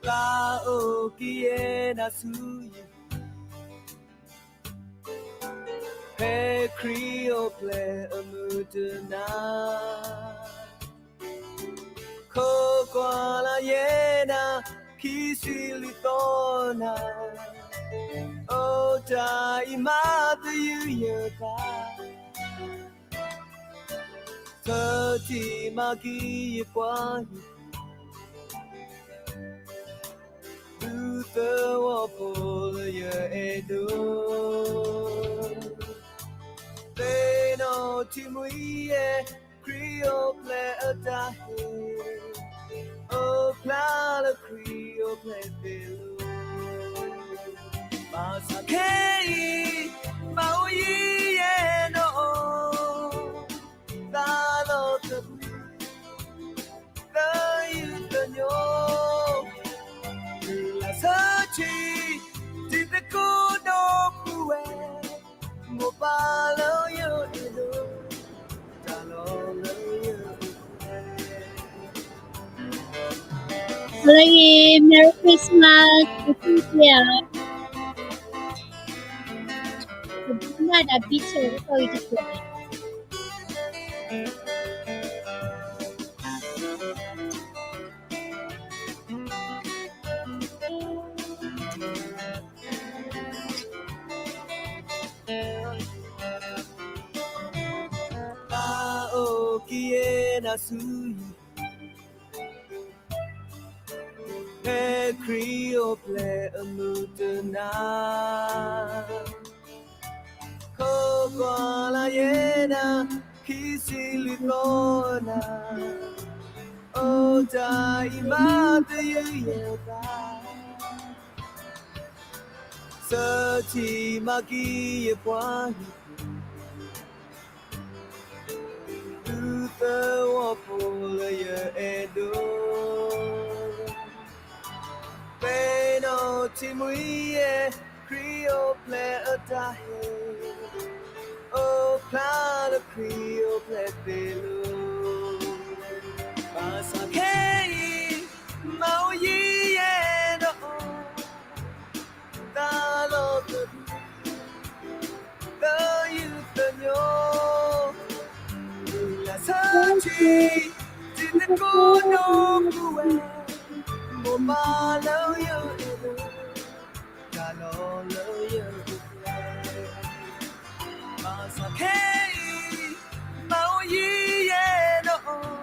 သးအိၣ်ကယဲၢ်နၤဆူယ ဖဲခရံာ်အိၣ်ဖျဲၣ်အမုၢ်တနၤ, ခိးကွၢ်လၢယဲနၤ ခံဆံလွံၢ်သီနၤ, အိၣ်တၢ်အံၤမၤသယုၢ်ယသး, ဆၢထံမၤကံယပှၤဟံၣ် ဒူသဝီဖိလၢယအဲၣ်ဒိး, သ့ၣ်နီၣ်ထံမှံယဲ ခရံာ်အိၣ်ဖျဲၣ်အတၢ်ဟ့ၣ်, အိၣ်ဖျါလၢခရံာ်အိၣ်ဖျဲၣ်သ့ၣ်လိၤ, ဘၣ်ဆၣ်ခဲအံၤ မၤအိၣ်ယံၤယဲနီၣ်အီၤ, သးလီၤသ သယုၢ်သညိ, တုၤလၢဆၢထံ, တံၤသကိးဒိၣ်ပူၤဝဲ, မိၢ်ပၢ်လၢယအဲၣ်ဒိး, တၢ်လီၤလၢယ လၢယ Merry Christmas ကသံၣ်ဧါ, ကဘၣ်မၤဒၣ် beat တကီၢ်အံၤတကီၢ်န့ၣ် သးအိၣ်ကယဲၢ်နၤဆူယ ဖဲခရံာ်အိၣ်ဖျဲၣ်အမုၢ်တနၤ, ခိးကွၢ်လၢယဲနၤ ခံဆံလွံၢ်သီနၤ, အိၣ်တၢ်အံၤမၤသယုၢ်ယသး, ဆၢထံမၤကံယပှၤဟံၣ် ဒူသဝီဖိလၢယအဲၣ်ဒိး, သ့ၣ်နီၣ်ထံမှံယဲ ခရံာ်အိၣ်ဖျဲၣ်အတၢ်ဟ့ၣ်, အိၣ်ဖျါလၢခရံာ်အိၣ်ဖျဲၣ်သ့ၣ်လိၤ, ဘၣ်ဆၣ်ခဲအံၤ မၤအိၣ်ယံၤယဲနီၣ်အီၤ, သးလီၤသ သယုၢ်သညိ, တုၤလၢဆၢထံ, တံၤသကိးဒိၣ်ပူၤဝဲ, မိၢ်ပၢ်လၢယအဲၣ်ဒိး, တၢ်လီၤလၢယ ဘၣ်ဆၣ်ခဲအံၤ မၤအိၣ်ယံၤယဲနီၣ်အီ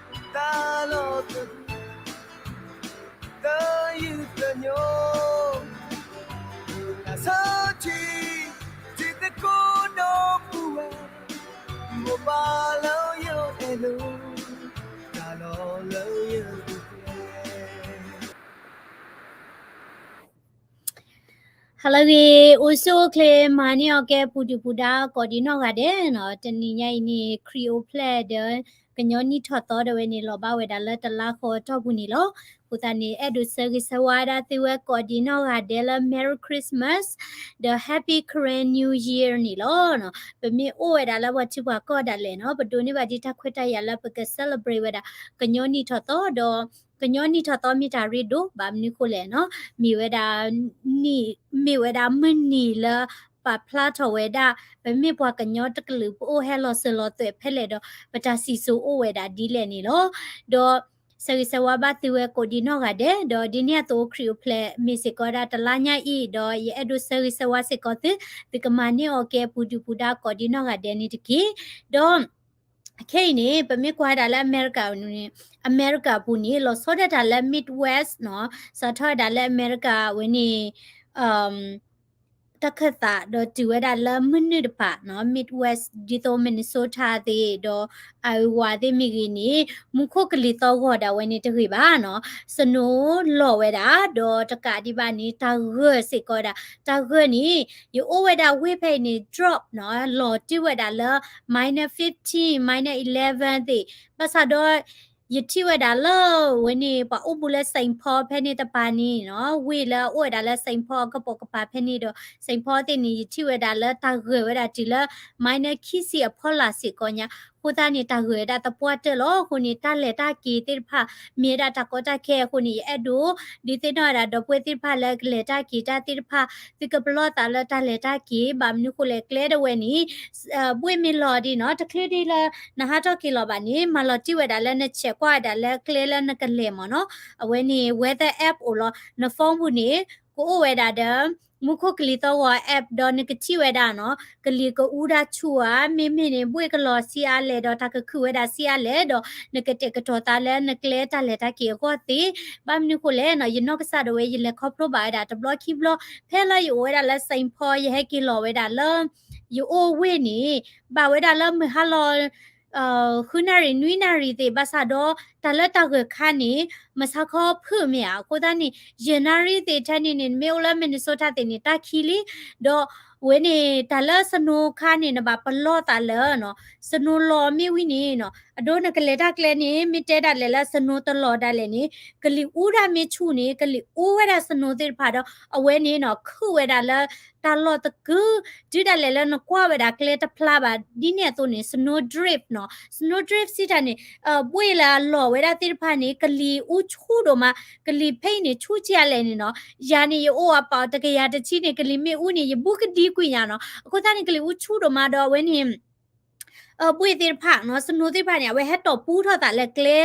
ၤ, သးလီၤသ သယုၢ်သညိ, တုၤလၢဆၢထံ, တံၤသကိးဒိၣ်ပူၤဝဲ, မိၢ်ပၢ်လၢယအဲၣ်ဒိး, တၢ်လီၤလၢယ ဟါလၢအဂ့ၤ, အိၣ်ဆူၣ်အိၣ်ချ့မၤန့ၢ်အီၤကဲပူၤဒုၣ်ပူၤဒါကိးဒံးနီၢ်ဂၤဒဲးနီၤ, တနံၤညါအံၤန့ၣ် ခရံာ်အိၣ်ဖျဲၣ်ဒီး ကညီနံၣ်ထီၣ်သီဒၣ်ဝဲန့ၣ် လီၤဘၣ်ဝဲဒၣ်လၢတလါဃီအတီၢ်ပူၤန့ၣ်လီၤ. အဃိသတးန့ၣ် အဲၣ်ဒိးဆၢဂ့ၤဆၢဝါဒၣ်သုဝဲကိးဒံးနီၢ်ဂၤဒဲးလၢ Merry Christmas ဒီး Happy Karen New Year န့ၣ်လီၤ. ပမ့ၢ်အိၣ်ဝဲဒၣ်လၢပှၤထံပှၤကီၢ်ဒၣ်လဲာ်နီၤ, ပဒိးန့ၢ်ဘၣ်ဒ်တၢ်ခွဲးတၢ်ယာ်လၢပက celebrate ဝဲဒၣ် ကညီနံၣ်ထီၣ်သီဒီး ကညီနံၣ်ထီၣ်သီမ့ၢ်တၢ်ရ့ဒိၣ်ဘၣ်မနုၤဃိလဲၣ်နီၤ, မ့ၢ်ဝဲဒၣ် နံၣ်, မ့ၢ်ဝဲဒၣ်မုၢ်နံၤလၢပာ်ဖျါထီၣ်ဝဲဒၣ် ပမ့ၢ်ပှၤကညီတကလုာ် ပအိၣ်ဟဲလီၤစၢၤလီၤသွဲၣ်ဖဲလဲၣ်ဒီး ပတၢ်စံၣ်စိၤအိၣ်ဝဲဒၣ်ဒ်လဲၣ်န့ၣ်လီၤ. ဒီးဆၢဂ့ၤဆၢဝါဘၣ်သုဝဲကိးဒံးနီၢ်ဂၤဒဲး, ဒီးဒ်န့ၣ်အသိးခရံာ်အိၣ်ဖျဲၣ်မ့ၢ်စ့ၢ်ကီးဝဲဒၣ်တလါညါအံၤ, ဒီးယအဲၣ်ဒိးဆၢဂ့ၤဆၢဝါစ့ၢ်ကီးသု, သုကမၤန့ၢ်အီၤကဲပူၤဒုၣ်ပူၤဒါကိးဒံးနီၢ်ဂၤဒဲးန့ၣ်တက့ၢ်. ဒီး ခဲအံၤန့ၣ် ပမ့ၢ်ကွၢ်ဝဲဒၣ်လၢအမဲရကၤန့ၣ်, အမဲရကၤအပူၤန့ၣ် လီၤဆီဒၣ်တၢ်လၢ Midwest နီၤ, စးထီၣ်ဝဲဒၣ်လၢအမဲရကၤဝဲန့ၣ် တၢ်ခၢၣ်သးဒီးတုၤဝဲဒၣ်လၢမုၢ်နုာ်တဖၣ်နီၤ, Midwest ဒ်သိး Minnesota သ့ၣ်ဒီး Iowa သ့ၣ်မ့ၢ်ဂ့ၤန့ၣ် မူခိၣ်ကလံၤသီဂီၤဒၣ်ဝဲန့ၣ်တဂ့ၤဘၣ်နီၤ, snow လီၤဝဲဒၣ်, ဒီးတကးဒံးဘၣ်န့ၣ် တၢ်ဂၢၢ်စ့ၢ်ကီးဝဲဒၣ်, တၢ်ဂၢၢ်န့ၣ် ယအိၣ်ဝဲဒၣ်ဝ့ၢ်ဖဲအံၤန့ၣ် drop နီၤ, လီၤတံၢ်ဝဲဒၣ်လၢ minus fifteen, minus eleven သ့ၣ်, ဘၣ်ဆၣ်ဒီး ယထံၣ်ဝဲဒၣ်လၢဝဲန့ၣ် ပှၤအိၣ်ဘူးလၢ Saint Paul ဖဲန့ၣ်တပၤန့ၣ်နီၤ, ဝ့ၢ်လၢအအိၣ်ဝဲဒၣ်လၢ Saint Paul အကပိာ်ကပၤဖဲန့ၣ်ဒီး Saint Paul သ့ၣ်န့ၣ် ယထံၣ်ဝဲဒၣ်လၢတၢ်ဂၢၢ်ဝဲဒၣ်တုၤလၢ minus ခံဆံအဖီလာ်စ့ၢ်ကီးညါ, အဃိသတးန့ၣ် တၢ်ဂၢၢ်ဝဲဒၣ်သပှၢ်တၢၢ်လီၤ. အဃိန့ၣ် တၢ်လဲၤတၢ်က့ၤသ့ၣ်တဖၣ် မ့ၢ်ဝဲဒၣ်တၢ်ကီတၢ်ခဲအဃိန့ၣ် ယအဲၣ်ဒိး ဒုးသ့ၣ်နီၣ်ဝဲဒၣ်ဒီပုၢ်ဝဲၢ်သ့ၣ်တဖၣ်လၢကလဲၤတၢ်က့ၤတၢ်သ့ၣ်တဖၣ် သုကပလီၢ်သးလၢတၢ်လဲၤတၢ်က့ၤ ဘၣ်မနုၤဃိလဲၣ် ကျဲဒၣ်ဝဲန့ၣ် ဘှ့ၣ်မ့ၢ်လီၤဒ်နီၤ တချုးဒံးလၢ နဟးထီၣ်က့ၤလီၤဘၣ်န့ၣ် မၤလီၤတံၢ်ဝဲဒၣ်လၢနဆဲးကွၢ်ဝဲဒၣ်လၢကျဲလၢနကလဲၤမ့ၢ်နီၤ. အဝဲန့ၣ် weather app အိၣ်လီၤ န phone ပူၤန့ၣ် ကအိၣ်ဝဲဒၣ်ဒီး မူခိၣ်ကလံၤသီၣ်ဂီၤ app ဒီးနကထံၣ်ဝဲဒၣ်နီၤ ကလံၤကအူတၢ်ဆူၣ်ဧါ မ့မ့ၢ်န့ၣ် ဘှ့ၣ်ကလီၤဆံးအါလဲၣ်ဒီး တၢ်ကခုၣ်ဝဲဒၣ်ဆံးအါလဲၣ်ဒီး နကတဲာ်ကတီၤသးလၢနကျဲတၢ်လဲၤတၢ်က့ၤအဂီၢ်သ့ ဘၣ်မနုၤဃိလဲၣ်နီၤ ယနီၢ်ကစၢ်ဒၣ်ဝဲ ယလဲၤခီဖျိဘၣ်ဝဲဒၣ်တဘျီခံဘျီ ဖဲလၢယအိၣ်ဝဲဒၣ်လၢ Saint Paul ယဟဲက့ၤလီၤဝဲဒၣ်လၢ ယအိၣ်ဝ့ၢ်န့ၣ် ဘၣ်ဝဲဒၣ်လၢမုၢ်ဟါလီၤ ဃုနၣ်ရံၣ် နွံနၣ်ရံၣ်သ့ၣ် ဘၣ်ဆၣ်ဒီး တၢ်လၢတၢ်ဂၢၢ်ခါန့ၣ် မဆါခီဖုၣ်မ့ၢ်ဧါ အဃိသတးန့ၣ် ယဲၢ်နၣ်ရံၣ်သ့ၣ်ထဲန့ၣ်န့ၣ် နမ့ၢ်အိၣ်လၢ Minnesota သ့ၣ်န့ၣ် တၢ်ခံလံ ဒီးဝဲန့ၣ် တၢ်လၢ snow ခါန့ၣ် နဘၣ်ပလီၢ်သးလၢ snow လီၤမ့ၢ်ဝံၤန့ၣ်နီၤ အဒိနကလဲၤတၢ်ကျဲန့ၣ် မ့ၢ်တဲဒၣ်လဲာ်လၢ snow တလီၤဒၣ်လဲာ်န့ၣ် ကလံၤအူဒၣ်မ့ၢ်ဆူၣ်န့ၣ် ကလံၤအူဝဲဒၣ် snow သ့ၣ်တဖၣ်ဒီး အဝဲန့ၣ်နီၤ ခုၣ်ဝဲဒၣ်လၢ တၢ်လီၢ်သကုၤ တုၤဒၣ်လဲာ်လၢနကွၢ်ဝဲဒၣ်ကျဲတဖျါဘၣ် ဒ်န့ၣ်အသိးန့ၣ် snow drift နီၤ snow drift စံးတၢ်န့ၣ် ဘှ့ၣ်လၢအလီၤဝဲဒၣ်သ့ၣ်တဖၣ်န့ၣ် ကလံၤအူဆူၣ်ဒိၣ်မး ကလံၤဖဲအံၤန့ၣ် ဆူၣ်ကဲလဲၣ်န့ၣ်နီၤ ယၤန့ၣ် ယအိၣ်အပာ်အီၤတကယၤတဆံန့ၣ် ကလံၤမ့ၢ်အူန့ၣ် ယဘူးကဒံကွံာ်ညါနီၤ အဃိသတးန့ၣ် ကလံၤအူဆူၣ်ဒိၣ်မးဒီးအဝဲန့ၣ် ဘှ့ၣ်သ့ၣ်တဖၣ်နီၤ snow သ့ၣ်တဖၣ်န့ၣ် အဝဲဟဲတီၢ်ပူထီၣ်သးလၢကျဲ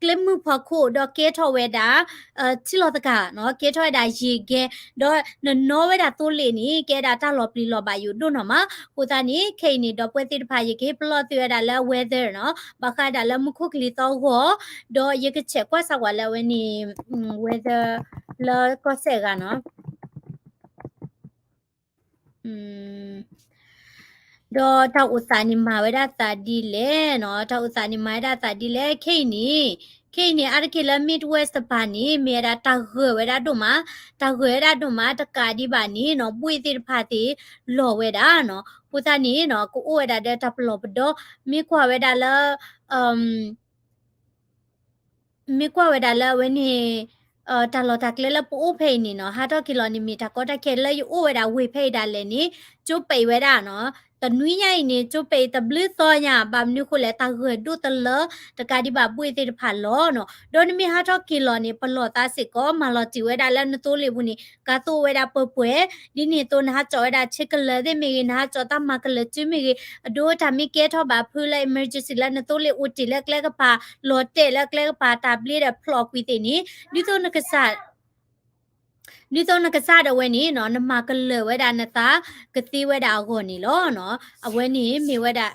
ကျဲမုၢ်ဖီခိၣ် ဒီးကဲထီၣ်ဝဲဒၣ် ထံလီၤသကၤနီၤ ကဲထီၣ်ဝဲဒၣ်ယံာ်ကဲ ဒီးနနီၣ်ဝဲဒၣ်သိလ့ၣ်န့ၣ် ကဲဒၣ်တၢ်လီၤပျံၤလီၤဘၣ်ယိာ်ဒိၣ်နီၤမး အဃိသတးန့ၣ် ခဲအံၤန့ၣ် ဒီပုၢ်ဝဲၢ်သ့ၣ်တဖၣ် ယကဟ့ၣ်ပလီၢ်သုဝဲဒၣ်လၢ weather နီၤ ဘၣ်ဃးဒၣ်လၢမူခိၣ်ကလံၤသီၣ်ဂီၤ ဒီးယကဆဲးကွၢ်စၢၤကွၢ်လၢအဝဲန့ၣ် weather လၢကီၢ်စဲၣ်အဂၤနီၤ ဒီးတၢ်အိၣ်သးန့ၣ်မၤဝဲဒၣ်သးဒ်လဲၣ်နီၤ တၢ်အိၣ်သးန့ၣ်မၤဝဲဒၣ်သးဒ်လဲၣ် ခဲအံၤန့ၣ် ခဲအံၤန့ၣ် အါတက့ၢ်လၢ Midwest တပၤန့ၣ် မ့ၢ်ဝဲဒၣ်တၢ်ဂၢၢ်ဝဲဒၣ်ဒိၣ်မး တၢ်ဂၢၢ်ဝဲဒၣ်ဒိၣ်မး တကးဒံးဘၣ်န့ၣ်နီၤ ဘှ့ၣ်သ့ၣ်တဖၣ်သ့ၣ်လီၤဝဲဒၣ်နီၤ အဃိသတးန့ၣ်နီၤ ကအိၣ်ဝဲဒၣ်ဒီးတၢ်ပလီၢ်ပဒီ မ့ၢ်ကွၢ်ဝဲဒၣ်လၢ မ့ၢ်ကွၢ်ဝဲဒၣ်လၢအဝဲန့ၣ် တၢ်လီၢ်တၢ်ကျဲလၢပအိၣ်ဖဲအံၤန့ၣ်နီၤ ဟးထီၣ်က့ၤလီၤန့ၣ် မ့ၢ်တၢ်ကီတၢ်ခဲလၢယအိၣ်ဝဲဒၣ်ဝ့ၢ်ဖဲအံၤဒၣ်လဲာ်န့ၣ် ကၠိပံးဝဲဒၣ်နီၤ တနွံညါအံၤန့ၣ် ကၠိပံးတဘျုးသီညါ ဘၣ်မနုၤဃိလဲၣ် တၢ်ဂၢၢ်ဒိၣ်တလၢ တကးဒံးဘၣ်ဘှ့ၣ်သ့ၣ်တဖၣ်လီၤနီၤ ဒီးနမ့ၢ်ဟးထီၣ်က့ၤလီၤန့ၣ် ပလီၢ်သးစ့ၢ်ကီး မၤလီၤတံၢ်ဝဲဒၣ်လၢနသိလ့ၣ်ပူၤန့ၣ် ကၤသိၣ်ဝဲဒၣ်ပှဲၤပှဲၤ ဒ်န့ၣ်အသိး နဟးကၠီၣ်ဝဲဒၣ်ဆ့ကလၢာ်သ့ၣ်မ့ၢ်ဂ့ၤ နဟးကၠီၣ်တၢ်မၤကလၢာ်စုမ့ၢ်ဂ့ၤ အဒိတၢ်မ့ၢ်ကဲထီၣ်ဘၣ်ဖုလၢ emergency လၢနသိလ့ၣ်အိၣ်တ့ၢ်လၢကျဲကပၤ လီၤတဲာ်လၢကျဲကပၤ တၢ်ဘျ့ဒီးဖျိးကွံာ်သ့ၣ်န့ၣ် ဒ်သိးနကစၢ် ဒ်သိးနကစၢ်ဒၣ်ဝဲန့ၣ်နီၤ နမၤကလၢာ်ဝဲဒၣ်နသးကသ့ဝဲဒၣ်အဂီၢ်န့ၣ်လီၤနီၤ အဝဲန့ၣ်မ့ၢ်ဝဲဒၣ်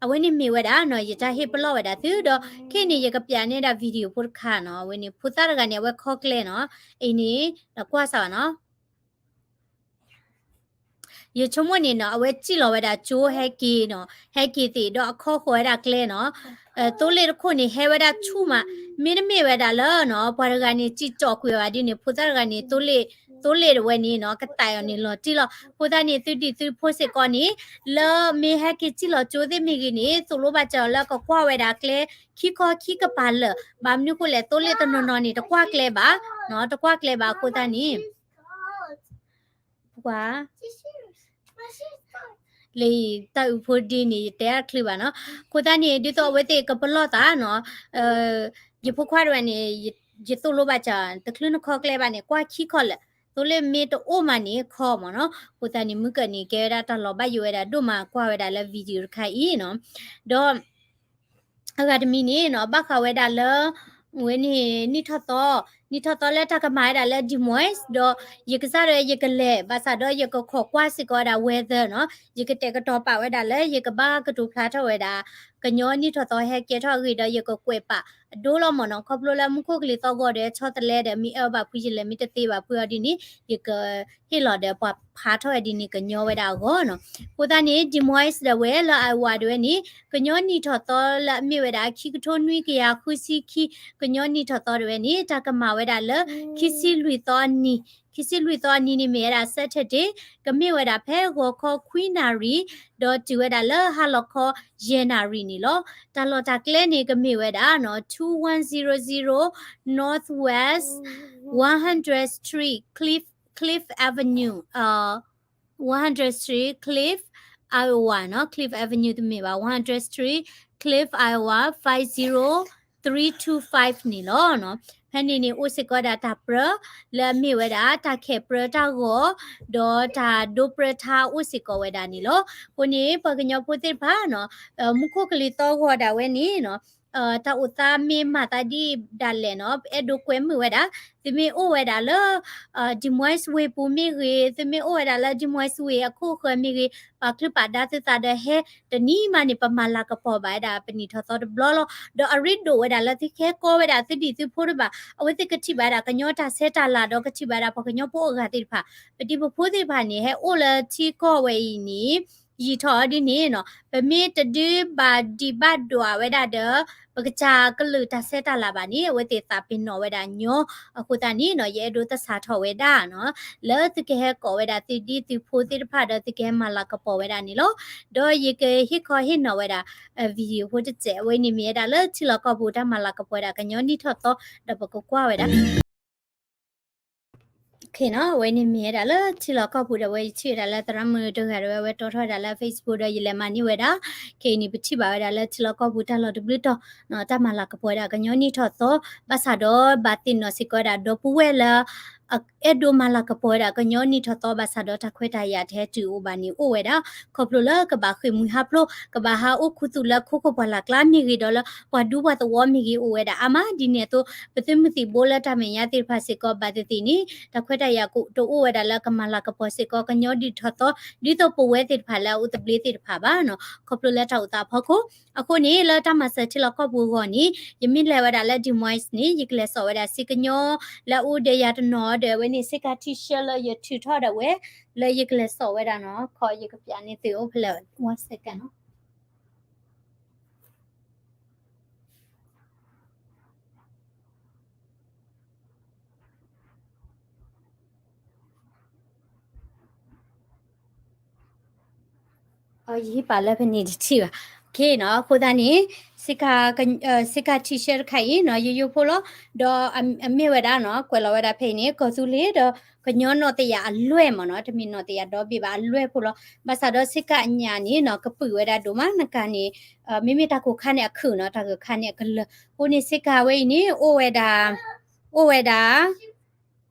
အဝဲန့ၣ်မ့ၢ်ဝဲဒၣ်နီၤ ယတၢ်ဟ့ၣ်ပလီၢ်ဝဲဒၣ်သုဒီး ခဲအံၤန့ၣ် ယကပျးန့ၢ်ဒၣ် video ဖိတခါနီၤ အဝဲန့ၣ် ဖိသၣ်တဂၤန့ၣ် အဝဲခီကျဲနီၤ အံၤန့ၣ် ဒီးကွၢ်စၢ်ဘၣ်နီၤ ယဆိကမိၣ်န့ၣ်နီၤ အဝဲစံၣ်လီၤဝဲဒၣ်ကၠိဟဲက့ၤနီၤ ဟဲက့ၤသ့ၣ်ဒီးအခီဃီၤဝဲဒၣ်ကျဲနီၤ သိလ့ၣ်တခိၣ်န့ၣ် ဟဲဝဲဒၣ်ဆူၣ်မး မ့တမ့ၢ်ဝဲဒၣ်လၢနီၤ ပှၤတဂၤန့ၣ် စံၣ်ကၠီၣ်ကွံာ်ဝဲဒ်န့ၣ် ဖိသၣ်တဂၤန့ၣ် သိလ့ၣ် သိလ့ၣ်တဝဲန့ၣ်နီၤ ကသးအီၤန့ၣ်လီၤတံၢ်လီၤ အဃိသတးန့ၣ် သုဒံးသုဖိစ့ၢ်ကီးန့ၣ် လၢမ့ၢ်ဟဲက့ၤစံၣ်လီၤကၠိသ့ၣ်မ့ၢ်ဂ့ၤန့ၣ် သိၣ်လိဘၣ်စၢၤအီၤလၢကကွၢ်ဝဲဒၣ်ကျဲ ခံခီခံကပၤလၢာ် ဘၣ်မနုၤဃိလဲၣ် သိလ့ၣ်တနီၤနီၤန့ၣ် တကွၢ်ကျဲဘၣ် တကွၢ်ကျဲဘၣ်အဃိသတးန့ၣ် ပှၤ လၢတၢ်အုးဖိဒ့န့ၣ် ယတဲအချ့ဘၣ်နီၤ အဃိသတးန့ၣ် ဒ်သိးအဝဲသ့ၣ်ကပလီၢ်သးနီၤ ယဖိခွါတဝဲန့ၣ် ယသိၣ်လိဘၣ်စၢၤ တချုးနခီကျဲဘၣ်န့ၣ် ကွၢ်ခံခီလၢာ် သိလ့ၣ်မ့ၢ်တအိၣ်မးန့ၣ် ခီမးနီၤ အဃိသတးန့ၣ် မုၢ်ကၢးန့ၣ် ကဲဝဲဒၣ်တၢ်လီၤဘၣ်ယိၣ်ဝဲဒၣ်ဒိၣ်မး ကွၢ်ဝဲဒၣ်လၢ video တခါအံၤနီၤ ဒီး အဂၤတမံၤန့ၣ်နီၤ ဘၣ်ဃးဝဲဒၣ်လၢ ဝဲန့ၣ် နံၣ်ထီၣ်သီ နံၣ်ထီၣ်သီလၢတၢ်ကမၤဝဲဒၣ်လၢ Des Moines ဒီး ယကစၢ်ဒီးယကလဲၤ ဘၣ်ဆၣ်ဒီးယကခိးကွၢ်စ့ၢ်ကီးဝဲဒၣ် weather နီၤ ယကတဲာ်ကတီၤပာ်ဝဲဒၣ်လၢ ယကဘၣ်ကတိၤဖျါထီၣ်ဝဲဒၣ် ကညီနံၣ်ထီၣ်သီဟဲကဲထီၣ်အဂ့ၢ်ဒီး ယကကွဲးပာ်အဒိလီၤမးနီၤ ခီဖျိလၢမူခိၣ်ကလံၤသီၣ်ဂီၤဒီး ဆီတလဲဒီး မ့ၢ်အၢဘၣ်ဖုးယလဲၤမ့ၢ်တသ့ဘၣ်ဖုးအီၤဒ်န့ၣ် ယကဟ့ၣ်လီၤဒီးပှၤဖးထီၣ်ဝဲဒ်န့ၣ် ကညီဝဲဒၣ်အဂီၢ်နီၤ အဃိသတးန့ၣ် Des Moines ဒၣ်ဝဲလၢ Iowa ဒၣ်ဝဲန့ၣ် ကညီနံၣ်ထီၣ်သီလၢအမ့ၢ်ဝဲဒၣ် ခံကထိနွံကယၤဃုဆံခံ ကညီနံၣ်ထီၣ်သီဒၣ်ဝဲန့ၣ် တၢ်ကမၤဝဲဒၣ်လၢ ခံဆံလွံၢ်သီအနံၤ ခံဆံလွံၢ်သီအနံၤန့ၣ်မ့ၢ်ဝဲဒၣ် Saturday ကမ့ၢ်ဝဲဒၣ်ဖဲဂီၤခီခွံနၣ်ရံၣ် ဒီးတုၤဝဲဒၣ်လၢဟါလီၤခီယဲၢ်နၣ်ရံၣ်န့ၣ်လီၤ. တၢ်လီၢ်တၢ်ကျဲန့ၣ် ကမ့ၢ်ဝဲဒၣ်နီၤ two one zero zero Northwest one hundred Street Cliff Cliff Avenue, uh, one hundred Street Cliff, Iowa နီၤ, Cliff Avenue တမ့ၢ်ဘၣ်, one hundred three Cliff, Iowa five zero three two five န့ၣ်လီၤနီၤ. ဖဲန့ၣ်န့ၣ် အိၣ်စ့ၢ်ကီးဝဲဒၣ်တၢ်ပြၢ လၢအမ့ၢ်ဝဲဒၣ် တၢ်ခဲးပြၢတၢ်ဂီၤ ဒီးတၢ်ဒိပြၢထါအိၣ်စ့ၢ်ကီးဝဲဒၣ်န့ၣ်လီၤ. အဃိန့ၣ် ပှၤကညီဖိသ့ၣ်တဖၣ်နီၤ, မူခိၣ်ကလံၤသီဂီၤဒၣ်ဝဲန့ၣ်နီၤ တၢ်အိၣ်သးမ့ၢ်မၤသးဒ်ဒၣ်လဲာ်နီၤ, အဲၣ်ဒိးကွဲမုာ်ဝဲဒၣ်, သုမ့ၢ်အိၣ်ဝဲဒၣ်လၢ Des Moines ဝ့ၢ်ပူၤမ့ၢ်ဂ့ၤ, သုမ့ၢ်အိၣ်ဝဲဒၣ်လၢ Des Moines ဝ့ၢ်အခိၣ်ဃၢၤမ့ၢ်ဂ့ၤ, ပာ်ချူပာ်ဒါသုသးဒီးဟဲ, တနံၤမးန့ၣ် ပမၤလၤကပီၤဘၣ်ဝဲဒၣ်ပနံာ်ထီၣ်သီတဘျီလီၤ. ဒီးအရ့ဒိၣ်ဝဲဒၣ်လၢသုကဟဲကိးဝဲဒၣ်သုဒံၣ်သုဖိတဘၣ်, အဝဲသ့ၣ်ကထံၣ်ဘၣ်ဝဲဒၣ်ကညီတၢ်ဆဲးတၢ်လၤဒီးကထံၣ်ဘၣ်ဝဲဒၣ်ပှၤကညီဖိအဂၤသ့ၣ်တဖၣ်, ပဒံပဖိသ့ၣ်တဖၣ်န့ၣ် ဟဲအိၣ်လၢထံကီၢ်ဝဲအံၤန့ၣ် ယံာ်ထီၣ်အီၤဒ်န့ၣ်နီၤ, ပမ့ၢ်တဒုးဘၣ်ဒံးဘၣ်ဒွးဝဲဒၣ်ဒီး ပကစၢ်ကလုာ်တၢ်ဆဲးတၢ်လၤဘၣ်န့ၣ် အဝဲသ့ၣ်သးပ့ၤနီၣ်ဝဲဒၣ်ညီ, အဃိသတးန့ၣ်နီၤ ယအဲၣ်ဒိးသဆၣ်ထီၣ်ဝဲဒၣ်နီၤ, လၢသုကဟဲကိးဝဲဒၣ်သုဒံၣ်သုဖိသ့ၣ်တဖၣ်ဒီး သုကဟဲမၤလၤကပီၤဝဲဒၣ်န့ၣ်လီၤ. ဒီးယကဟ့ၣ်ခီဟ့ၣ်နီၤဝဲဒၣ် video ဖိတစဲး, အဝဲန့ၣ်မ့ၢ်ဝဲဒၣ်လၢထံလီၢ်ကီၢ်ပူၤတၢ်မၤလၤကပီၤဝဲဒၣ်ကညီနံၣ်ထီၣ်သီ, ဒီးပကကွၢ်ဝဲဒၣ် နီၤ, အဝဲန့ၣ်မ့ၢ်ဝဲဒၣ်လၢထံလီၢ်ကီၢ်ပူၤဒီး အဝဲယထံၣ်ဝဲဒၣ်လၢသရၣ်မုၣ်တဂၤဒီး အဝဲတီထီၣ်ဝဲဒၣ်လၢ Facebook ဒီးယလဲၤမၤန့ၢ်ဝဲဒၣ်, ခဲအံၤန့ၣ် ပထံၣ်ဘၣ်ဝဲဒၣ်လၢထံလီၢ်ကီၢ်ပူၤတၢ်လီၢ်တဘျုးတီၤ, တၢ်မၤလၤကပီၤဝဲဒၣ်ကညီနံၣ်ထီၣ်သီ, ဘၣ်ဆၣ်ဒီးဘၣ်သ့ၣ်နီၣ်စ့ၢ်ကီးဝဲဒၣ်ဒီပုၢ်ဝဲၢ်လၢ အဲၣ်ဒိးမၤလၤကပီၤဝဲဒၣ်ကညီနံၣ်ထီၣ်သီ ဘၣ်ဆၣ်ဒီးတၢ်ခွဲးတၢ်ယာ်တဟဲတုၤအိၣ်ဘၣ်န့ၣ်အိၣ်ဝဲဒၣ်, ခီဖျိလၢကဘၣ်ဃ့ၢ်မှံဟးဖျိး, ကဘၣ်ဟးအိၣ်ခူသူၣ်လၢခိခိၣ်ပှၢ်လၢ်ကျါမ့ၢ်ဂ့ၤဒီးလၢပှၤဒူပှၤသဝီမ့ၢ်ဂ့ၤအိၣ်ဝဲဒၣ်အါမး, ဒ်န့ၣ်အသိး ပသုးမုၢ်သံၣ်ဘိလၢတၢ်မဲာ်ညါသ့ၣ်တဖၣ်စ့ၢ်ကီး ဘၣ်သ့ၣ်သ့ၣ်န့ၣ် တၢ်ခွဲးတၢ်ယာ်တအိၣ်ဝဲဒၣ်လၢကမၤလၤကပီၤစ့ၢ်ကီးကညီနံၣ်ထီၣ်သီ ဒ်သိးပဝဲသ့ၣ်တဖၣ်လၢအအိၣ်သဘျ့သ့ၣ်တဖၣ်ဘၣ်နီၤ, ခီဖျိလၢတၢ်အိၣ်သးအဖီခိၣ်, အဃိန့ၣ် လၢတၢ်မၤစၢၤထံလီၢ်ကီၢ်ပူၤအဂီၢ်န့ၣ် ယမ့ၢ်လဲၤဝဲဒၣ်လၢ Des Moines န့ၣ် ယကလဲၤစိာ်ဝဲဒၣ်စ့ကညီလၢအအိၣ်ဒီးယၤတနီၤဒီး အဝဲန့ၣ် စ့ကၤ T-shirt လၢယထုးထီၣ်ဒၣ်ဝဲ လၢယကလဲၤစိာ်ဝဲဒၣ်နီၤ, ခီယကပျးန့ၢ်သုအိၣ်ဖဲလဲၣ် one second နီၤ. ယဟံးပာ်လၢဖဲန့ၣ်တထံၣ်ဘၣ်. နီၤ, အဃိသတးန့ၣ် စ့ကၤ T-shirt တခါအံၤနီၤ ယိယိဖိလီၤ. ဒီးအမ့ၢ်ဝဲဒၣ်နီၤ ကွဲးလီၤဝဲဒၣ်ဖဲအံၤန့ၣ် ကီၢ်သူလ့ၤဒီးကညီနီၢ်သယၢ်အလွဲၢ်မ့ၢ်နီၤ, တမ့ၢ်နီၢ်သယၢ်ဒီဘ့ၣ်ဘၣ် အလွဲၢ်ဖိလီၤ. ဘၣ်ဆၣ်ဒီးစ့ကၤအညၣ်န့ၣ်နီၤ ကပုာ်ဝဲဒၣ်ဒိၣ်မးနကၤန့ၣ်, မ့မ့ၢ်တၢ်ကိၢ်ခါန့ၣ်အခုၣ်နီၤ, တၢ်ဂၢၢ်ခါန့ၣ်အကလၢာ်. အဃိန့ၣ် စ့ကၤဝဲအံၤန့ၣ် အိၣ်ဝဲဒၣ်, အိၣ်ဝဲဒၣ်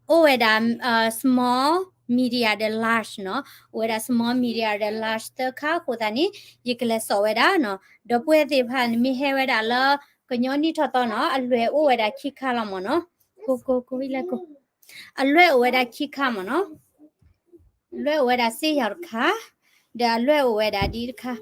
အိၣ်ဝဲဒၣ် small, medium ဒီး large နီၤ, အိၣ်ဝဲဒၣ် small, medium ဒီး large သၢခါအဃိသတးန့ၣ် ယကလဲၤစိာ်ဝဲဒၣ်နီၤ. ဒီပုၢ်ဝဲၢ်သ့ၣ်တဖၣ်န့ၣ်မ့ၢ်ဟဲဝဲဒၣ်လၢ ကညီနံၣ်ထီၣ်သီနီၤ အလွဲၢ်အိၣ်ဝဲဒၣ်ခံခါလီၤမ့ၢ်နီၤ. ကိကိကိလၢကိ, အလွဲၢ်အိၣ်ဝဲဒၣ်ခံခါမ့ၢ်နီၤ. လွဲၢ်အိၣ်ဝဲဒၣ်စ့ယၤတခါ, ဒီးအလွဲၢ်အိၣ်ဝဲဒၣ်ဒ်တခါ,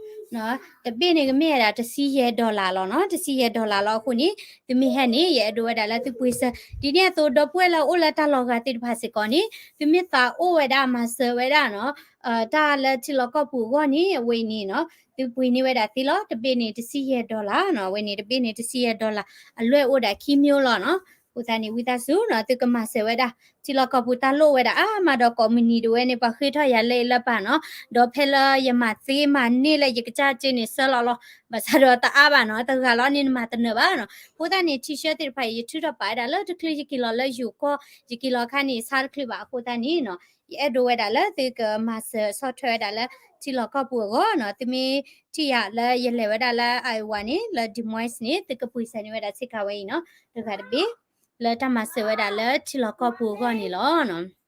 တဘ့ၣ်န့ၣ်ကမ့ၢ်ဝဲဒၣ်တဆံယဲၢ် dollar လီၤနီၤ, တဆံယဲၢ် dollar လီၤ. အဃိန့ၣ် သုမ့ၢ်ဟဲန့ၣ် ယအဲၣ်ဒိးဝဲဒၣ်လၢသုပှ့ၤစၢၤ, ဒ်န့ၣ်အသိး ဒီပုၢ်ဝဲၢ်လၢအိၣ်လၢတၢ်လီၢ်ဂၤသ့ၣ်တဖၣ်စ့ၢ်ကီးန့ၣ် သုမ့ၢ်သးအိၣ်ဝဲဒၣ်မၤစၢၤဝဲဒၣ်နီၤ တၢ်လၢထံလီၢ်ကီၢ်ပူၤအဂီၢ်န့ၣ် အဝဲအံၤန့ၣ်နီၤ သုပှ့ၤန့ၢ်ဝဲဒၣ်သ့လီၤ. တဘ့ၣ်န့ၣ်တဆံယဲၢ် dollar နီၤ, အဝဲန့ၣ်တဘ့ၣ်န့ၣ်တဆံယဲၢ် dollar, အလွဲၢ်အိၣ်ဒၣ်ခံမံၤလီၤနီၤ. အဃိသတးန့ၣ် ဝံသးစူၤနီၤ သုကမၤစၢၤဝဲဒၣ် ထံလီၢ်ကီၢ်ပူၤတၢ်လိၣ်ဝဲဒၣ်အါမးဒီးကိးမုၢ်နံၤဒၣ်ဝဲန့ၣ် ပှၤဃ့ထီၣ်ယၤလၢအံၤလၢပၢ်နီၤ, ဒီးဖဲလၢယမၤသ့မၤန့ၢ်လၢယကစၢ်စ့န့ၣ်ဆၢလီၤလီၤ, ဘၣ်ဆၣ်ဒီးတအါဘၣ်နီၤ, တဂၤလီၤန့ၣ်နမၤတနၢၤဘၣ်နီၤ. အဃိသတးန့ၣ် T-shirt သ့ၣ်တဖၣ်အံၤ ယထုးထီၣ်ပာ်ဝဲဒၣ်လၢတချုးယက့ၤလီၤလၢယိၤကီၢ်, ယက့ၤလီၤခါန့ၣ် ဆါတချုးဘၣ်. အဃိသတးန့ၣ်နီၤ ယအဲၣ်ဒိးဝဲဒၣ်လၢသုကမၤစၢၤဆီၣ်ထွဲဝဲဒၣ်လၢထံလီၢ်ကီၢ်ပူၤအဂီၢ်နီၤ. သုမ့ၢ်ထံၣ်ယၤလၢယလဲၤဝဲဒၣ်လၢ Iowa န့ၣ် လၢ Des Moines န့ၣ် သုကပှ့ၤစၢၤန့ၢ်ဝဲဒၣ်စ့ကၤဝဲအံၤနီၤ တဂၤတဘ့ၣ် လၢတၢ်မၤစၢၤဝဲဒၣ်လၢထံလီၢ်ကီၢ်ပူၤအဂီၢ်န့ၣ်လီၤ.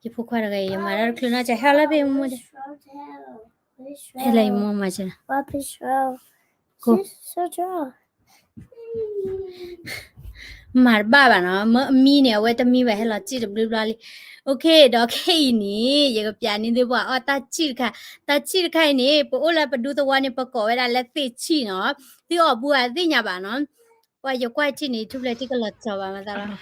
ယဖိခွါတဂၤအံၤ ယမၤတၢ်တချုးနီၤ ကဟဲလၢဖဲမိၢ်, ဟဲလၢယမိၢ်မၤစၢၤ, မၤတဘၣ်ဘၣ်နီၤ, မ့ၢ်အမံန့ၣ် အဝဲတမံဘၣ် ဟဲလီၤစံၣ်တဘျုးဘျီလံ. အိၣ်ခ့ ဒီးခဲအံၤန့ၣ် ယကပျးန့ၢ်သုပှၤအီၣ်တၢ်ဆံၣ်တခါ, တၢ်ဆံၣ်တခါအံၤန့ၣ် ပအိၣ်လၢပဒူသဝီန့ၣ် ပကိးဝဲဒၣ်လၢသ့ၣ်ဆံၣ်နီၤ, သုအီၣ်ဘူးအသ့ၣ်ညါဘၣ်နီၤ. ပှၤယကွၢ်ထံၣ်န့ၣ် ထူပျဲၢ်ထံကလီၤကၠီၤဘၣ်မသးလီၤ.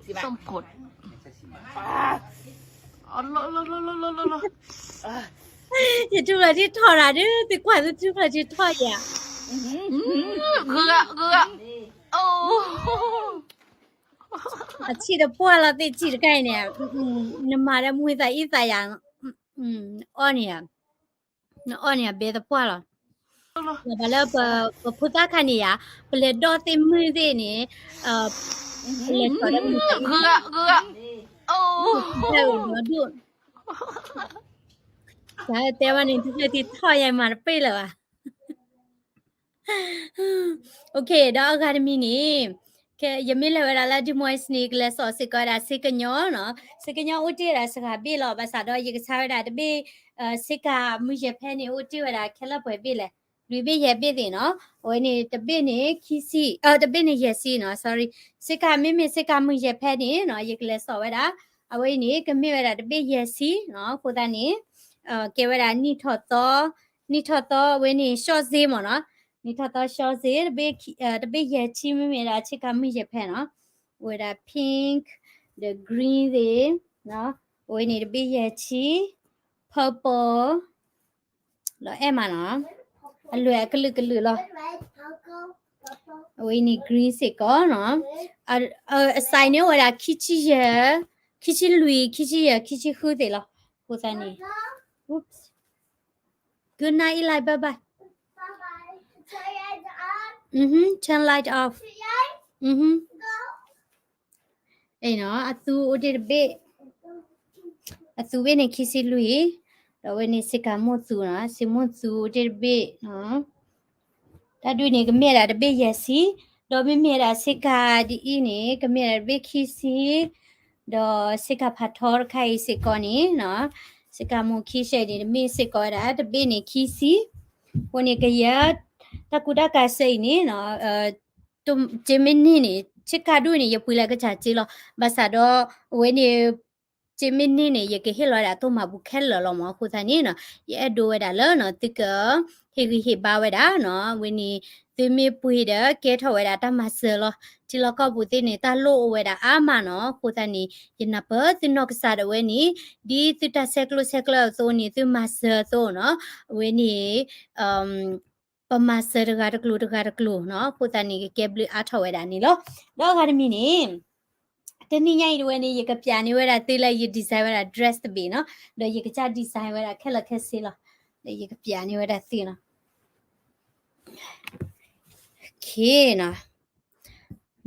ส้มผด ယထူပျဲၢ်ထံထီၣ်တၢ်ဒုး သုကွၢ်သုထူပျဲၢ်ထံထီၣ်ယၤ, အဆံၣ်တပှၢ်လီၤ သ့ၣ်ဆံၣ်တခါအံၤန့ၣ်, နမၤဒီးမုာ်သးအံသးယၤ, အီၣ်န့ၣ်, နအီၣ်န့ၣ် အဘဲသပှၢ်လီၤ. ဘၣ်လၢပဖိသၣ်ခါန့ၣ်ယါ, ပလဲၤဒီၣ်သ့ၣ်မုၢ်သ့ၣ်န့ၣ်, ပလဲၤထီၣ်ဒီးမုၢ်, တဲဝဲန့ၣ် တထံၣ်ထီၣ်ယါမၤတပ့ၢ်လၢၤဘၣ်. ဒီးအဂၤတမံၤန့ၣ်, ယမ့ၢ်လဲၤဝဲဒၣ်လၢ Des Moines န့ၣ် ကလဲၤစိာ်စ့ၢ်ကီးဝဲဒၣ် စ့ကညီနီၤ, စ့ကညီအိၣ်တ့ၢ်ဝဲဒၣ်စှၤဘ့ၣ်လီၤ, ဘၣ်ဆၣ်ဒီးယကဆါဝဲဒၣ်တဘ့ၣ်, စ့ကၤမုၢ်ယဲၢ်ဖဲန့ၣ် အိၣ်တ့ၢ်ဝဲဒၣ်ခဲလၢာ်ပှဲၤဘ့ၣ်လဲၣ်, လွံၢ်ဘ့ၣ်ယဲၢ်ဘ့ၣ်သ့ၣ်နီၤ, အဝဲန့ၣ်တဘ့ၣ်န့ၣ်ခံဆံ, တဘ့ၣ်န့ၣ်ယဲၢ်ဆံနီၤ, sorry, စ့ကၤမ့မ့ၢ်စ့ကၤမုၢ်ယဲၢ်ဖဲန့ၣ်နီၤ ယကလဲၤစိာ်ဝဲဒၣ်, အဝဲအံၤန့ၣ် ကမ့ၢ်ဝဲဒၣ်တဘ့ၣ်ယဲၢ်ဆံနီၤ, အဃိသတးန့ၣ်, ကဲဝဲဒၣ်နံၣ်ထီၣ်သီ, နံၣ်ထီၣ်သီအဝဲန့ၣ် ရှီၣ်စ့မ့ၢ်နီၤ, နံၣ်ထီၣ်သီရှီၣ်စ့, တဘ့ၣ်ယဲၢ်ဆံ မ့မ့ၢ်ဒၣ်စ့ကၤမုၢ်ယဲၢ်ဖဲနီၤ, အိၣ်ဝဲဒၣ် pink, the green သ့ၣ်, အဝဲန့ၣ်တဘ့ၣ်ယဲၢ်ဆံ, purple, လီၤအဲၣ်မးနီၤ, အလွဲၢ်အကလုာ်ကလုာ်လီၤ, အဝဲန့ၣ် green စ့ၢ်ကီးနီၤ, အ size န့ၣ်အိၣ်ဝဲဒၣ် ခံဆံယဲၢ်, ခံဆံလွံၢ်, ခံဆံယဲၢ်, ခံဆံဃုသ့ၣ်လီၤ, အဃိသတးန့ၣ်, oops, good night, Eli, bye bye. Mm-hmm, turn light off. Mm-hmm. အသူအိၣ်တ့ၢ်တဘ့ၣ်, အသူဘ့ၣ်န့ၣ်ခံဆံလွံၢ်, ဒီးအဝဲန့ၣ်စ့ကၤမိၢ်သူနီၤ, စ့မိၢ်သူအိၣ်တ့ၢ်တဘ့ၣ်, တၢ်ဒုးန့ၣ် ကမ့ၢ်ဒၣ်တဘ့ၣ်ယဲၢ်ဆံ, ဒီးမ့မ့ၢ်ဒၣ်စ့ကၤဒ်အံၤန့ၣ် ကမ့ၢ်ဒၣ်တဘ့ၣ်ခံဆံ, ဒီးစ့ကၤဖးထီတခါအံၤစ့ၢ်ကီးန့ၣ်, စ့ကၤမိၢ်ခံဆံန့ၣ် တမ့ၢ်စ့ၢ်ကီးဝဲဒၣ် တဘ့ၣ်န့ၣ်ခံဆံ, အဃိန့ၣ်ကယဲၢ်, တၢ်ကူတၢ်ကၤစ့အံၤန့ၣ် စ့မ့ၢ်န့ၢ်န့ၣ် စ့ကၤဒိၣ်န့ၣ် ယပှ့ၤလၢကစၢ်စ့လီၤ, ဘၣ်ဆၣ်ဒီး အဝဲန့ၣ်, စ့မ့ၢ်န့ၢ်န့ၣ် ယကဟ့ၣ်လီၤဝဲဒၣ်သိၣ်မၤပူၤခဲလၢာ်လီၤမး, အဃိသတးန့ၣ်နီၤ ယအဲၣ်ဒိးဝဲဒၣ်လၢနီၤ သုကဟ့ၣ်ဂံၢ်ဟ့ၣ်ဘါဝဲဒၣ်နီၤ, အဝဲန့ၣ်, သုမ့ၢ်ပှ့ၤဒီးကဲထီၣ်ဝဲဒၣ်တၢ်မၤစၢၤလီၤ, ထံလီၢ်ကီၢ်ပူၤသ့ၣ်န့ၣ် တၢ်လိၣ်အိၣ်ဝဲဒၣ်အါမးနီၤ, အဃိသတးန့ၣ် ယနၢ်ပၢၢ်သုနီၢ်ကစၢ်ဒၣ်ဝဲန့ၣ်, ဒ်သုတၢ်ဆဲးကျိးဆဲးကျၢအသိးန့ၣ် သုမၤစၢၤအသိးနီၤ, အဝဲန့ၣ် ပမၤစၢၤတဂၤတကျိၤတဂၤတကျိၤနီၤ, အဃိသတးန့ၣ် ကကဲဘျုးအါထီၣ်ဝဲဒၣ်န့ၣ်လီၤ. ဒီးအဂၤတမံၤန့ၣ်, တနံၤညါအံၤတဝဲန့ၣ် ယကပျးန့ၢ်ဝဲဒၣ်သုလၢယ design ဝဲဒၣ် dress တဘ့ၣ်နီၤ, ဒီးယကစၢ် design ဝဲဒၣ်ခဲလၢာ်ခဲဆ့လီၤ. ဒီးယကပျးန့ၢ်ဝဲဒၣ်သုနီၤ.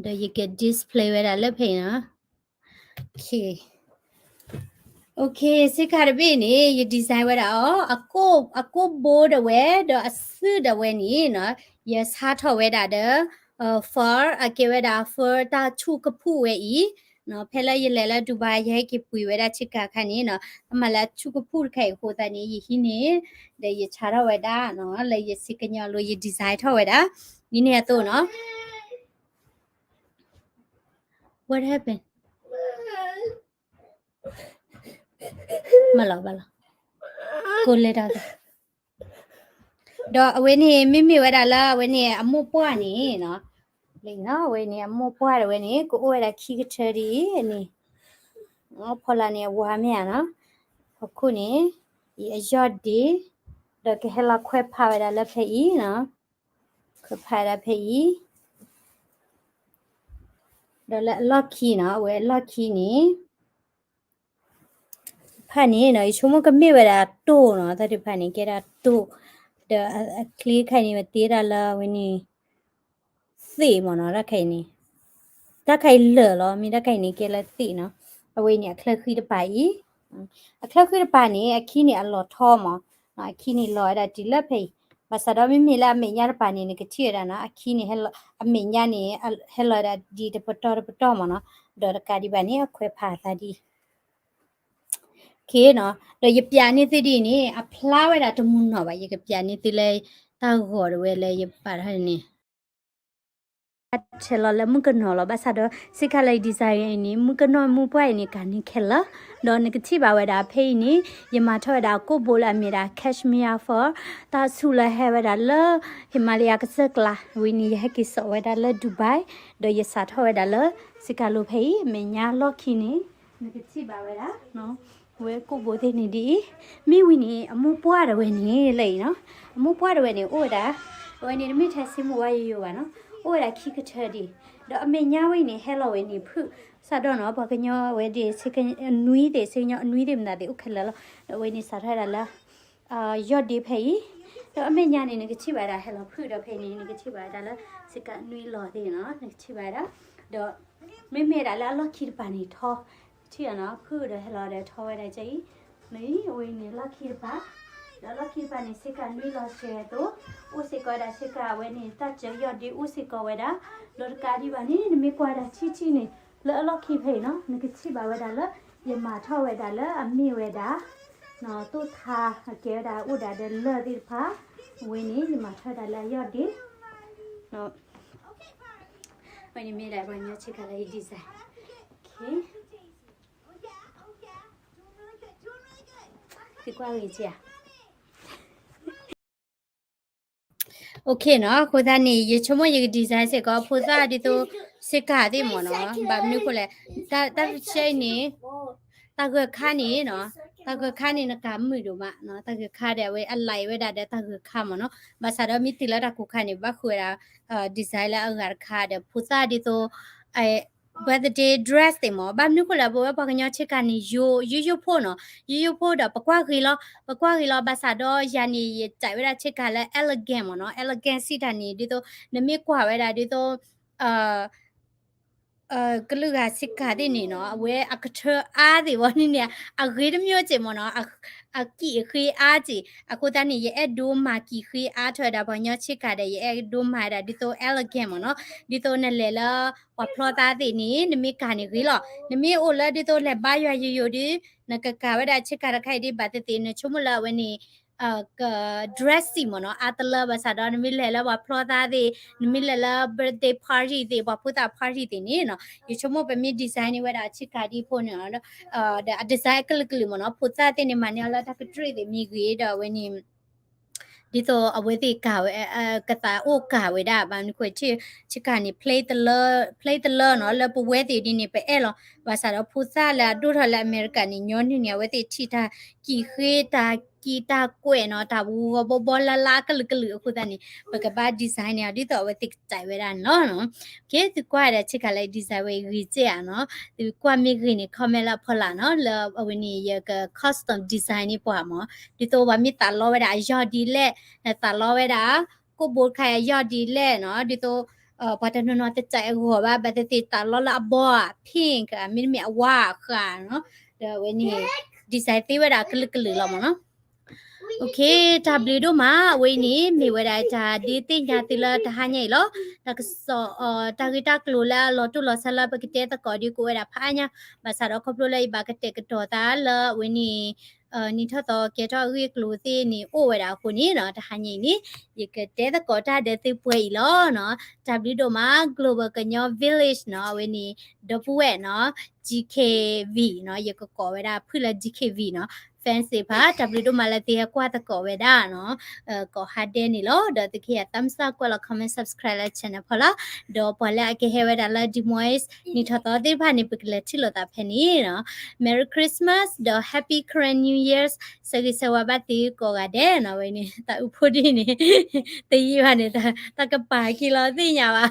ဒီးယက display ဝဲဒၣ်လၢဖဲအံၤနီၤ. Okay, စ့ကၤတဘ့ၣ်န့ၣ် ယ design ဝဲဒၣ်အီၤ, အကိၣ်ဘိဒၣ်ဝဲ ဒီးအစုဒၣ်ဝဲန့ၣ်နီၤ, ယဆါထီၣ်ဝဲဒၣ်ဒီး fur, အကဲဝဲဒၣ် fur တၢ်ဆူၣ်ကဖူၣ်ဝဲအံၤ, ဖဲလၢယလဲၤလၢ Dubai ယဟဲက့ၤပှ့ၤဝဲဒၣ်စ့ကၤခါန့ၣ်နီၤ, အမၤလၢအဆူၣ်ကဖူၣ်တခါအံၤအဃိသတးန့ၣ် ယဟံးန့ၢ်, ဒီးယဆါထီၣ်ဝဲဒၣ်နီၤ လၢယစ့ကညီအလိၤ ယ design ထီၣ်ဝဲဒၣ်, ဒ်န့ၣ်အသိးနီၤ. What happened? မၤလီၤဘၣ်လီၤ, ကိးလဲၤတၢ်သး, ဒီးအဝဲန့ၣ် မ့မ့ၢ်ဝဲဒၣ်လၢအဝဲန့ၣ်အမိၢ်ပှၢ်န့ၣ်နီၤ, အဝဲန့ၣ်အမိၢ်ပှၢ်ဒၣ်ဝဲန့ၣ် ကအိၣ်ဝဲဒၣ်ခံကထၢဒ်အံၤန့ၣ်, ဖီလာ်န့ၣ်အဝါမ့ၢ်ဧါနီၤ, ဟီၣ်ခိၣ်န့ၣ်, အယီၢ်ဒ့, ဒီးကဟဲလီၤခွဲးဖးဝဲဒၣ်လၢဖဲအံၤနီၤ, ခွဲးဖးဒၣ်ဖဲအံၤ, ဒီးလၢအလီၢ်ခံနီၤ, အဝဲအလီၢ်ခံန့ၣ် ဖၣ်န့ၣ်နီၤ ယဆိကမိၣ်ကမ့ၢ်ဝဲဒၣ်တိၢ်နီၤ, တၢ်တဖၣ်န့ၣ် ကဲဒၣ်တိၢ်, ဒီးအချ့ခါအံၤန့ၣ် ပတ့ဒၣ်လၢအဝဲန့ၣ် သ့ၣ်မ့ၢ်နီၤ, တၢ်ခါအံၤန့ၣ်, တၢ်ခါအံၤလၢာ်လီၤ, မ့ၢ်တၢ်ခါအံၤန့ၣ် ကဲလၢသ့ၣ်နီၤ, အဝဲန့ၣ် အချၢဃံတပၤအံၤ, အချၢဃံတပၤန့ၣ် အခံန့ၣ်အလီၤထီမ့ၢ်, အခံန့ၣ်လီၤဝဲဒၣ်တုၤလၢဖဲအံၤ, ဘၣ်ဆၣ်ဒီးမ့မ့ၢ်လၢအမဲာ်ညါတပၤန့ၣ် နကထံၣ်ဝဲဒၣ်နီၤ, အခံန့ၣ် အမဲာ်ညါန့ၣ် ဟဲလီၤဝဲဒၣ်ဒ်တပတီၢ်တပတီၢ်မ့ၢ်နီၤ, ဒီးတကးဒံးဘၣ်န့ၣ် အခွဲးဖးအသးဒ် ခ့နီၤ, ဒီးယပျးန့ၢ်သုဒ်အံၤန့ၣ် အဖျါဝဲဒၣ်တမုာ်နီၢ်ဘၣ်, ယကပျးန့ၢ်သုလၢတၢ်ဂီၤဒၣ်ဝဲလၢယပာ်ထီၣ်န့ၣ်, အထဲလီၤလၢမုၣ်ကနီၤလီၤ, ဘၣ်ဆၣ်ဒီး စ့ကၤလၢ design အံၤန့ၣ် မုၣ်ကနီၤမုၣ်ပှၢ်အံၤန့ၣ် ကၤန့ၢ်ခဲလၢာ်, ဒီးနကထံၣ်ဘၣ်ဝဲဒၣ်ဖဲအံၤန့ၣ် ယမၤထီၣ်ဝဲဒၣ်အကိၣ်ဘိလၢအမ့ၢ်ဒၣ် cashmere fur, တၢ်ဆူၣ်လၢဟဲဝဲဒၣ်လၢ Himalaya ကစၢၢ်ကျါ, ဝံၤန့ၣ် ယဟဲက့ၤစိာ်ဝဲဒၣ်လၢ Dubai, ဒီးယစးထီၣ်ဝဲဒၣ်လၢ စ့ကၤလိၤဖဲအံၤ အမဲာ်ညါလီၢ်ခံန့ၣ် နကထံၣ်ဘၣ်ဝဲဒၣ် ဝဲကိၣ်ဘိသ့ၣ်န့ၣ်ဒ်အံၤ, မ့ၢ်ဝံၤန့ၣ် အမိၢ်ပှၢ်ဒၣ်ဝဲန့ၣ် လၢအံၤနီၤ, အမိၢ်ပှၢ်ဒၣ်ဝဲန့ၣ် အိၣ်ဝဲဒၣ်, အဝဲန့ၣ်တမ့ၢ်ထဲစ့မိၢ်ဝါယိယိဘၣ်နီၤ, အိၣ်ဝဲဒၣ်ခံကထၢဒံး, ဒီးအမဲာ်ညါဝဲအံၤန့ၣ် ဟဲလီၤဝဲန့ၣ်ဖုၣ်, စးဒီးနီၤ ပှၤကညီဝဲဒၣ် နွံသ့ၣ် စ့ကညီအနွံသ့ၣ်မတၤသ့ၣ်အိၣ်ခဲလၢာ်လီၤ, ဒီးအဝဲန့ၣ်စးထီၣ်ဝဲဒၣ်လၢ ယီၢ်ဒ့ဖဲအံၤ, ဒီးအမဲာ်ညါန့ၣ် နကထံၣ်ဘၣ်ဒၣ်ဟဲလီၤဖုၣ်ဒီးဖဲအံၤန့ၣ် နကထံၣ်ဘၣ်ဝဲဒၣ်လၢ စ့ကၤနွံလီၤသ့ၣ်နီၤ နကထံၣ်ဘၣ်ဝဲဒၣ်, ဒီး မ့မ့ၢ်ဒၣ်လၢအလီၢ်ခံတပၤန့ၣ်ထီ, ထံၣ်နီၤ ဖုၣ်ဒီးဟဲလီၤဒီးထီဝဲဒၣ်ကအံၤ, မ့ၢ်အဝဲန့ၣ်လီၢ်ခံတပၤ, ဒီးလီၢ်ခံတပၤန့ၣ် စ့ကၤနွံလီၤစဲၤအသိး, အိၣ်စ့ၢ်ကီးဝဲဒၣ်စ့ကၤအဝဲန့ၣ် တၢ်စၢၤယီၢ်ဒ့အိၣ်စ့ၢ်ကီးဝဲဒၣ်, ဒီးတကးဒံးဘၣ်န့ၣ် နမ့ၢ်ကွၢ်ဒၣ်ထံထံန့ၣ် လၢအလီၢ်ခံဖဲအံၤနီၤ နကထံၣ်ဘၣ်ဝဲဒၣ်လၢ ယမၤထီၣ်ဝဲဒၣ်လၢအမ့ၢ်ဝဲဒၣ် သိၣ်ထါအကဲဝဲဒၣ်အိၣ်ဒၣ်ဒီးလၢၢ်သ့ၣ်တဖၣ်, အဝဲန့ၣ် ယမၤထီၣ်ဒၣ်လၢအယီၢ်ဒ့, အဝဲန့ၣ်မ့ၢ်ဒၣ်ပှၤကညီဆ့ကၤလၢယ design, သုကွၢ်ဂ့ၤက့ၤဧါ. OK နီၤ, အဃိသတးန့ၣ် ယဆိကမိၣ်ယက design စ့ၢ်ကီး ဖိသၣ်ဒ်သိး စ့ကၤသ့ၣ်မ့ၢ်နီၤ, ဘၣ်မနုၤအဃိလဲၣ်, တၢ်တဆဲအံၤန့ၣ် တၢ်ဂၢၢ်ခါန့ၣ်နီၤ, တၢ်ဂၢၢ်ခါန့ၣ် နကမုာ်ဒိၣ်မးနီၤ, တၢ်ဂၢၢ်ခါဒီးအဝဲအ align ဝဲဒၣ်ဒီးတၢ်ဂၢၢ်ခါမ့ၢ်နီၤ, ဘၣ်ဆၣ်ဒီးမ့ၢ်တုၤလၢတၢ်ကိၢ်ခါန့ၣ် ဘၣ်ဃုာ်ဝဲဒၣ် design လၢအဂၤတခါဒီး ဖိသၣ်ဒ်သိး birthday dress သ့ၣ်မ့ၢ်, ဘၣ်မနုၤအဃိလဲၣ် ပဝဲပှၤကညီဆ့ကၤန့ၣ် ယိယိယိဖိနီၤ, ယိယိဖိဒီးပကွၢ်ဂ့ၤလီၤ, ပကွၢ်ဂ့ၤလီၤ, ဘၣ်ဆၣ်ဒီးယၤန့ၣ် ယတၢ်ဝဲဒၣ်ဆ့ကၤလၢ elegant မ့ၢ်နီၤ, elegant စံးတၢ်န့ၣ် ဒ်သိး နမ့ၢ်ကွၢ်ဝဲဒၣ်ဒ်သိး ကလုာ်ဂၤဆ့ကၤသ့ၣ်န့ၣ်နီၤ, အဝဲအကထၢအါသ့ၣ်ဝဲန့ၣ်န့ၣ် အဂ့ၤတမျိုးစ့ၢ်မ့ၢ်နီၤ, အကံၣ်အဃ့အါစ့ၢ်, အဃိသတးန့ၣ် ယအဲၣ်ဒိးမၤကံၣ်ဃ့အါထီၣ်ဝဲဒၣ်ပှၤကညီဆ့ကၤဒီး ယအဲၣ်ဒိးမၤဝဲဒၣ်ဒ်သိး elegant မ့ၢ်နီၤ, ဒ်သိးနလဲၤလၢပှၤဖျီသးသ့ၣ်န့ၣ် နမ့ၢ်ကၤန့ၣ်ဂ့ၤလီၤ, နမ့ၢ်အိၣ်လၢဒ်သိးလဲၤဘါယွၤယိယိဒီး နကကၤဝဲဒၣ်ဆ့ကၤတခါအံၤဒ်ဘၣ်သ့ၣ်သ့ၣ် နဆိကမိၣ်လၢအဝဲန့ၣ် က dress စံးမ့ၢ်နီၤ, အါတလၢဘၣ်ဆၣ်ဒီး နမ့ၢ်လဲၤလၢပှၤဖျီသးသ့ၣ်, နမ့ၢ်လဲၤလၢ birthday party သ့ၣ်, ပှၤဖိသၣ် party သ့ၣ်န့ၣ်နီၤ, ယဆိကမိၣ်ပမ့ၢ် design န့ၢ်ဝဲဒၣ်ဆ့ကၤဒ်ဖိန့ၣ်နီၤ, ဒီးအ design အကလုာ်ကလုာ်မ့ၢ်နီၤ, ဖိသၣ်သ့ၣ်န့ၣ် မၤန့ၢ်အီၤလၢတၢ်ကတြူၢ်သ့ၣ်မ့ၢ်ဂ့ၤဒီးအဝဲန့ၣ် ဒ်သိးအဝဲသ့ၣ်ကၤဝဲ ကသးအိၣ်ကၤဝဲဒၣ် ဘၣ်မနုၤဃိ ဆ့ကၤန့ၣ် play တလၢနီၤ, လၢပဝဲသ့ၣ်ဒ်န့ၣ် ပအဲၣ်လီၤ, ဘၣ်ဆၣ်ဒီးဖိသၣ်လၢအဒိၣ်ထီၣ်လၢအမဲရကၤန့ၣ် ညီနုၢ်န့ၣ် အဝဲသ့ၣ်ထံၣ်တၢ်ကံၣ်ဃ့ တၢ်ကံၣ်တၢ်ကွဲးနီၤ, တၢ်ဂီၤဘီဘီလါလါကလုာ်ကလုာ်အဃိသတးန့ၣ် ပကဘၣ် design န့ၢ်အီၤ ဒ်သိးအဝဲသ့ၣ်ကစဲးဝဲဒၣ်န့ၣ်လီၤ. သုကွၢ်ဝဲဒၣ်ဆ့ကၤလၢ design ဝဲဂ့ၤစ့ၢ်ဧါနီၤ, သုကွၢ်မ့ၢ်ဂ့ၤန့ၣ် comment လၢအဖီလာ်နီၤ, လၢအဝဲန့ၣ် ယက custom design န့ၢ်ပှၤမ့ၢ်, ဒ်သိးပှၤမ့ၢ်သးလီဝဲဒၣ်အယီၢ်ဒ်လဲၣ်, နသးလီဝဲဒၣ် ကိၣ်ဘိတခါအယီၢ်ဒ်လဲၣ်နီၤ, ဒ်သိး ပှၤတနီၤနီၤတစဲးအဂီၤဘၣ်, ဘၣ်သ့ၣ်သ့ၣ်သးလီလၢအဘီဧါ, pink မ့တမ့ၢ်အဝါဧါ, ဃၣ်နီၤ, ဒီးအဝဲန့ၣ် design သ့ဝဲဒၣ်ကလုာ်ကလုာ်လီၤမ့ၢ်နီၤ. OK, တၢ်ဘျုးဒိၣ်မး, အဝဲအံၤန့ၣ်မ့ၢ်ဝဲဒၣ်တၢ်ဒ်သ့ၣ်ညါသုလၢတဟါညါအံၤလီၤ, တၢ်ကစီၣ် တၢ်ဂ့ၢ်တၢ်ကျိၤလၢအလီၤတိၢ်လီၤဆဲးလၢပကတဲသကိးဒ်ကိးဝဲဒၣ်ဖးအါညါ, ဘၣ်ဆၣ်ဒီးခီဖျိလၢယဘၣ်ကတဲာ်ကတီၤသးလၢအဝဲန့ၣ် နံၣ်ထီၣ်သီကဲထီၣ်အဂ့ၢ်အကျိၤသ့ၣ်န့ၣ်အိၣ်ဝဲဒၣ်အဃိန့ၣ်နီၤ, တဟါညါအံၤန့ၣ် ယကတဲသကိးတၢ်ဒီးသုပှဲၤအံၤလီၤနီၤ. တၢ်ဘျုးဒိၣ်မး Global ကညီ Village နီၤ, အဝဲန့ၣ် ဒီပုၢ်ဝဲၢ်နီၤ, G K V နီၤ, ယကကိးဝဲဒၣ်ဖုၣ်လၢ G K V နီၤ, fans သ့ၣ်တဖၣ် တၢ်ဘျုးဒိၣ်မးလၢသုဟဲကွၢ်သကိးဝဲဒၣ်နီၤ, ကိးဟါဒဲးန့ၣ်လီၤ. ဒီးသုကဟ့ၣ် thumbs up ကွဲးလီၤ comment subscribe လၢ channel ဖီလာ်, ဒီးပှၤလၢအကဟဲဝဲဒၣ်လၢ Des Moines နံၣ်ထီၣ်သီသ့ၣ်တဖၣ်န့ၣ် ပကလဲၤထံၣ်လိာ်သးဖဲန့ၣ်နီၤ. Merry Christmas ဒီး Happy Karen New Year's ဆၢဂ့ၤဆၢဝါဘၣ်သုကိးဂၤဒဲးနီၤ, ဝဲန့ၣ် တၢ်အုးဖိဒ်န့ၣ် တယံာ်ဘၣ်န့ၣ် တၢ်ကပာ်က့ၤလီၤသ့ၣ်ညါဘၣ်